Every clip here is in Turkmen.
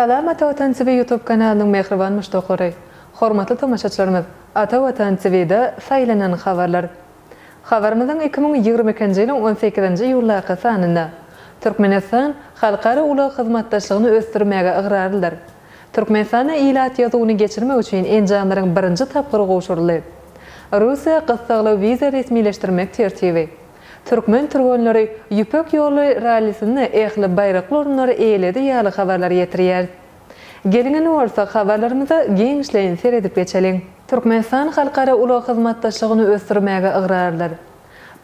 Salam Ata Watan TV YouTube kanalynyň mähriban muşdaklary! Hormatly tomaşaçylarymyz, Ata Watan TV-de saýlanan habarlar. Habarymyzyň 2022-nji ýylyň on sekizinji iýuldaky sanynda, Türkmenistan halkara ulag hyzmatdaşlygyny ösdürmäge ygrarlydyr. Türkmenistanda ilat ýazuwyny geçirmek üçin enjamlaryň birinji tapgyry gowşuryldy. Russiýa gyssagly wiza resmileşdirmek tertibi. Türkmen türgenleri Ýüpek ýoly rallisinde ähli baýrakly orunlary eýeledi ýaly habarlary ýetirýäris. Geliň indi bolsa habarlarymyza giňişleýin seredip geçeliň. Türkmenistan halkara ulag hyzmatdaşlygyny ösdürmäge ygrarlydyr.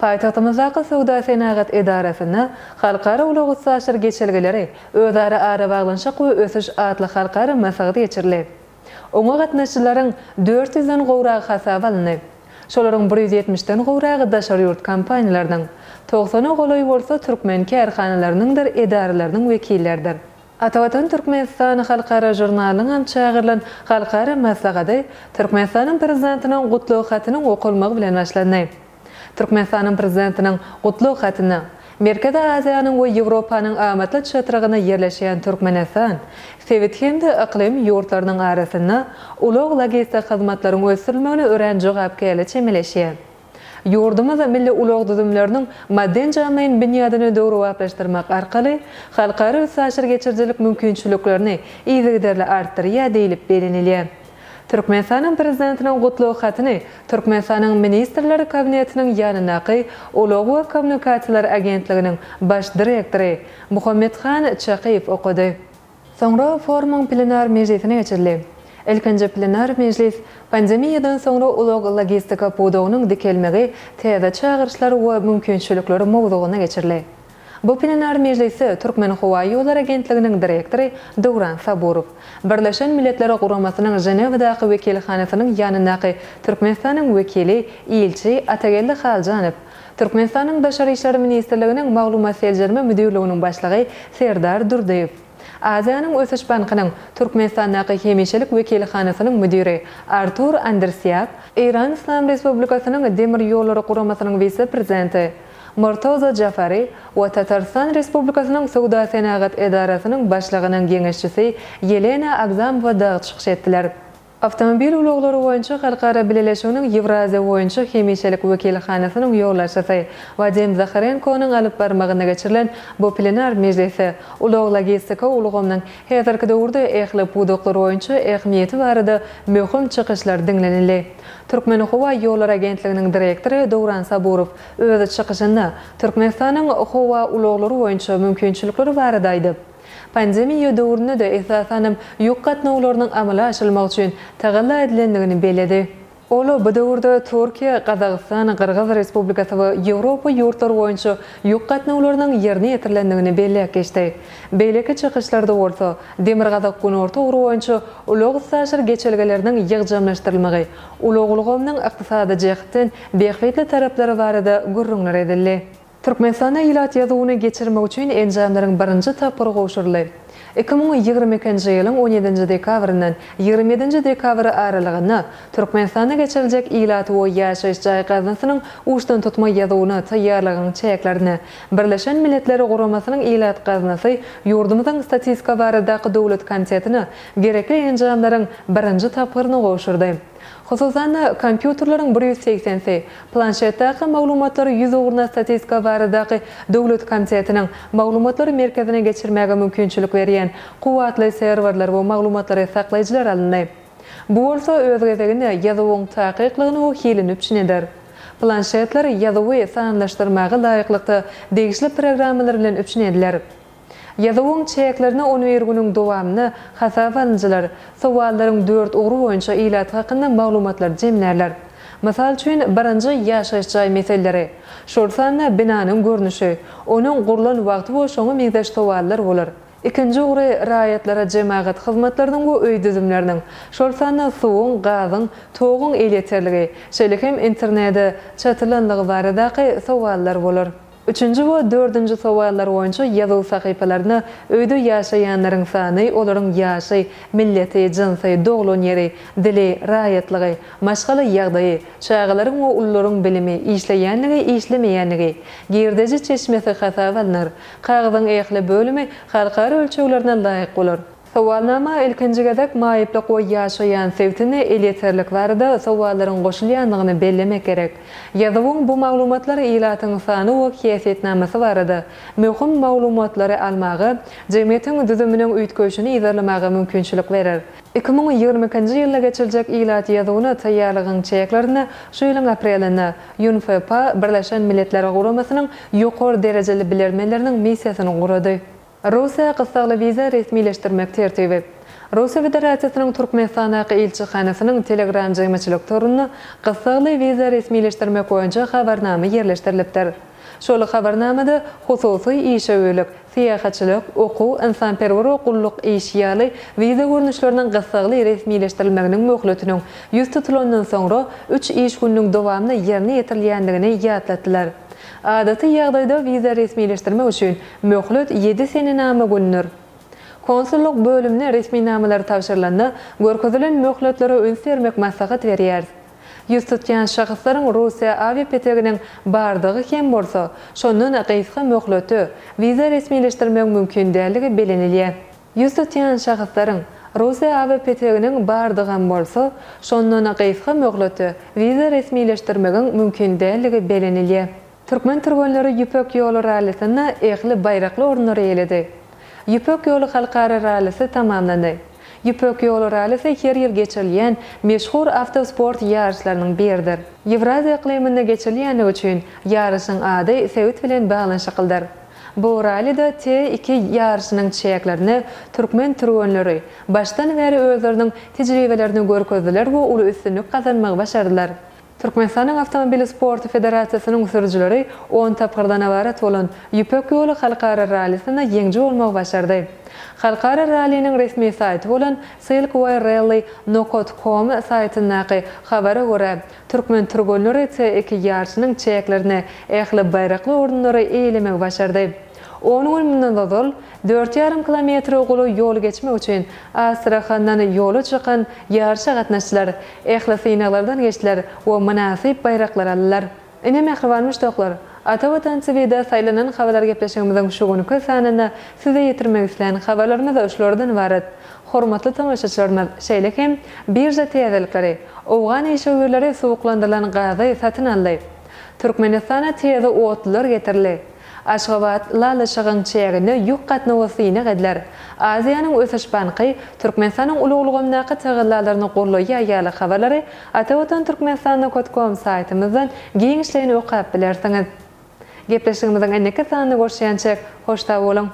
Paýtagtymyzdaky Söwda-senagat edarasynda Halkara ulag-üstaşyr geçelgeleri, özara arabaglanyşyk we ösüş atly halkara maslahat geçirildi. Oňa gatnaşyjylaryň dört ýüzden gowragy hasaba alyndy. Şolaryň bir ýüz ýetmişden gowragy daşary ýurt kompaniýalarynyň, togsana golaýy bolsa türkmen kärhanalarynyňdyr edaralarynyň wekilleridir. Atavatan Türkmenistan halkara žurnalynyňam çagyrylan halkara maslahady Türkmenistanyň Prezidentiniň Gutlag hatynyň okalmagy bilen başlandy. Türkmenistanyň Prezidentiniň Gutlag hatynda, Merkezi Aziýanyň we Ýewropanyň amatly çatrygynda ýerleşýän Türkmenistan sebit hem-de yklym ýurtlarynyň arasynda ulag-logistik hyzmatlaryň ösdürilmegine örän jogapkärli çemeleşýär. Ýurdumyz milli ulag düzümleriniň maddy-enjamlaýyn binýadyny döwrebaplaşdyrmak arkaly halkara üstaşyr geçirijilik mümkinçiliklerini yzygiderli artdyrýar diýlip bellenilýär. Türkmenistanyň Prezidentiniň Gutlag hatyny Türkmenistanyň Ministrler Kabinetiniň ýanyndaky Ulag we kommunikasiýalar agentliginiň baş direktory Muhammethan Çakyýew okady. Soňra forumyň plenar mejlisine geçirildi. Ilkinji plenar mejlis Pandemiýadan soňra ulag-logistika pudagynyň dikelmegi, täze çagyryşlar we mümkinçilikler mowzugynda geçirildi. Bu plenar mejlisde Türkmenhowaýollary agentliginiň direktory Döwran Saburow, Birleşen Milletler Guramasynyň Ženewadaky wekilhanasynyň ýanyndaky Türkmenistanyň wekili, ilçi Atageldi Haljanow, Türkmenistanyň Daşary işler ministrliginiň Maglumat-seljerme müdirliginiň başlygy Serdar Durdyýew, Aziýanyň ösüş bankynyň Türkmenistandaky hemişelik wekilhanasynyň müdiri Artur Andersýak, Eýran Yslam Respublikasynyň Demir ýollary guramasynyň wise-prezidenti Murtoza Jafari we Tatarystan Respublikasynyň Söwda-senagat edarasynyň başlygynyň geňeşçisi Ýelena Agzamowa dagy çykyş etdiler. Awtomobil ulaglary boýunça Halkara bileleşiginiň Ýewraziýa boýunça hemişelik wekilhanasynyň ýolbaşçysy Wadim Zaharenkonyň alyp barmagynda geçirilen bu plenar mejlisde ulag-logistika ulgamynyň häzirki döwürde ähli pudaklar boýunça ähmiýeti barada möhüm çykyşlar diňlenildi. Türkmenhowaýollary agentliginiň direktory Döwran Saburow öz çykyşynda Türkmenistanyň howa ulaglary boýunça mümkinçilikleri barada aýdyp, Pandemiýa döwründe-de, esasanam, ýük gatnawlarynyň amala aşyrylmagy üçin tagalla edilendigini belledi. Ol bu döwürde Türkiýe, Gazagystan, Gyrgyz Respublikasy we Ýewropa ýurtlary boýunça ýük gatnawlarynyň ýerine ýetirilendigini belläp geçdi. Beýleki çykyşlarda bolsa, Demirgazyk-Günorta ugry boýunça ulag-üstaşyr geçelgeleriniň ýygjamlaşdyrylmagy, ulag ulgamynyň ykdysady jähtden bähbitli taraplary barada gürrüňler edildi. Türkmenistanda ilat ýazuwyny geçirmek üçin enjamlaryň birinji tapgyry gowşuryldy. 2022-nji ýylyň on ýedinji dekabryndan 27 nji dekabr aralygynda Türkmenistanda geçiriljek ilat we ýaşaýyş jaý gaznasynyň uçdantutma ýazuwyna taýýarlygyň çäklerinde Birleşen Milletler Guramasynyň Ilat gaznasy ýurdumyzyň Statistika baradaky döwlet komitetine gerekli enjamlaryň birinji tapgyryny gowşurdy. Hususan-da, kompýuterleriň bir ýüz segsensi, planşetdäki maglumatlary ýüzugruna Statistika baradaky döwlet komitetiniň Maglumatlar merkezine geçirmäge mümkinçilik berýän kuwwatly serwerler we maglumatlary saklaýjylar alyndy. Bu bolsa, öz gezeginde, ýazuwyň takyklygyny we hilini üpjün eder. Planşetler ýazuwy sanlaşdyrmaga laýyklykda degişli programmalar bilen üpjün ediler. Ýazuwyň çäklerinde on bir günüň dowamynda hasaba alyjylar sowallaryň dört ugry boýunça ilat hakynda maglumatlary jemlärler. Mysal üçin, birinji ýaşaýyş jaý meseleleri, şol sanda binanyň görnüşi, onuň gurlan wagty we şoňa meňzeş sowallar bolar. Ikinji ugry raýatlara jemagat hyzmatlarynyň we öý düzümleriniň, şol sanda suwuň, gazyň, toguň elýeterligi, şeýle hem internede çatylanlygy baradaky sowallar bolar. Üçünji we dördünji sowallar boýunça ýazuw sahypalarynda öýde ýaşaýanlaryň sany, olaryň ýaşy, milleti, jynsy, doglan ýeri, dili, raýatlygy, maşgala ýagdaýy, çagalaryň we ulularyň bilimi, işleýänligi, işlemeýänligi, girdeji çeşmesi hasaba alnar. Kagyzyň ähli bölümi halkara ölçeglerine laýyk bolar. Sowalnama ilkinji gezek maýyplyk we ýaşaýan sebitine elýeterlik barada sowallaryň goşulýandygyny bellemek gerek. Ýazuwyň bu maglumatlar ilatyň sany we häsiýetnamasy barada möhüm maglumatlary almaga, jemgyýetiň düzüminiň üýtgeýşini yzarlamaga mümkinçilik berer. 2022-nji ýylda geçiriljek ilat ýazuwyna taýýarlygyň çäklerinde şu ýylyň aprelinde UNFPA Birleşen Milletler Guramasynyň ýokary derejeli bilermenleriniň missiýasyny gurady. Russiýa gyssagly wiza resmileşdirmek tertibi. Russiýa Federasiýasynyň Türkmenistandaky ilçihanasynyň Telegram jemgyýetçilik torunda gyssagly wiza resmileşdirmek boýunça habarnama ýerleşdirilipdir. Şol habarnamada hususy işewürlik, syýahatçylyk, okuw, ynsanperwer we gulluk işi ýaly wiza görnüşleriniň gyssagly resmileşdirilmeginiň möhletiniň 100 tutulandan soňra üç iş gününiň dowamynda ýerine ýetirilýändigini ýatlatdylar. Adaty ýagdaýda wiza resmileşdirmek üçin möhlet ýedi senenama gündür. Konsullyk bölümine resminamalar tabşyrylanda görkezilen möhletlere üns bermek maslahat berýäris. Ýüz tutýan şahyslaryň Russiýa awiapeteginiň bardygy hem bolsa, şondan gysga möhletde wiza resmileşdirmegiň mümkin däldigi bellenilýär. Ýüz tutýan şahyslaryň Russiýa awiapeteginiň bardygam bolsa, şondan gysga möhletde wiza resmileşdirmegiň mümkin däldigi bellenilýär. Türkmen türgenleri Ýüpek ýoly rallisinde ähli baýrakly orunlary eýeledi. Ýüpek ýoly halkara rallisi tamamlandy. Ýüpek ýoly rallisi her ýyl geçirilýän meşhur awtosport ýaryşlarynyň biridir. Ýewraziýa yklymynda geçirilýändigi üçin ýaryşyň ady sebit bilen baglanyşyklydyr. Bu rallide T-iki ýaryşynyň çäklerinde türkmen türgenleri başdan bäri özleriniň tejribelerini görkezdiler we uly üstünlik gazanmagy başardylar. Türkmenistanyň Awtomobil sporty federasiýasynyň sürüjileri on tapgyrdan ybarat bolan Ýüpek ýoly halkara rallisinde ýeňiji bolmagy başardy. Halkara ralliniň resmi saýty bolan silkwayrally nokat com saýtyndaky habara görä, türkmen türgenleri T-iki ýaryşynyň çäklerinde ähli baýrakly orunlary eýelemegi başardy. On gün mundan ozal, dört ýarym kilometre golaý ýol geçmek üçin Astrahandan ýola çykan ýaryşa gatnaşdylar, ähli synaglardan geçdiler we mynasyp baýraklar aldylar. Ine, mähriban muşdaklar, Ata Watan TVde saýlanan habarlar gepleşigimiziň şu günki sanynda size ýetirmek islän habarlarymyz şulardan ybarat. Hormatly tomaşaçylarymyz, şeýle hem birža täzelikleri, owgan işewürleri suwuklandyrylan gazy satyn aldy. Türkmenistana täze otlular getirildi. Aşgabat ylalaşygyň çäginde ýük gatnawy synag ediler. Aziýanyň ösüş banky Türkmenistanyň ulag ulgamyndaky tagallalaryny goldaýar ýaly habarlary Atavatan Türkmenistan nokat kom saýtymyzdan giňişleýin okap bilersiňiz. Gepleşigimiziň indiki sanynda görüşýänçäk, hoş sag boluň!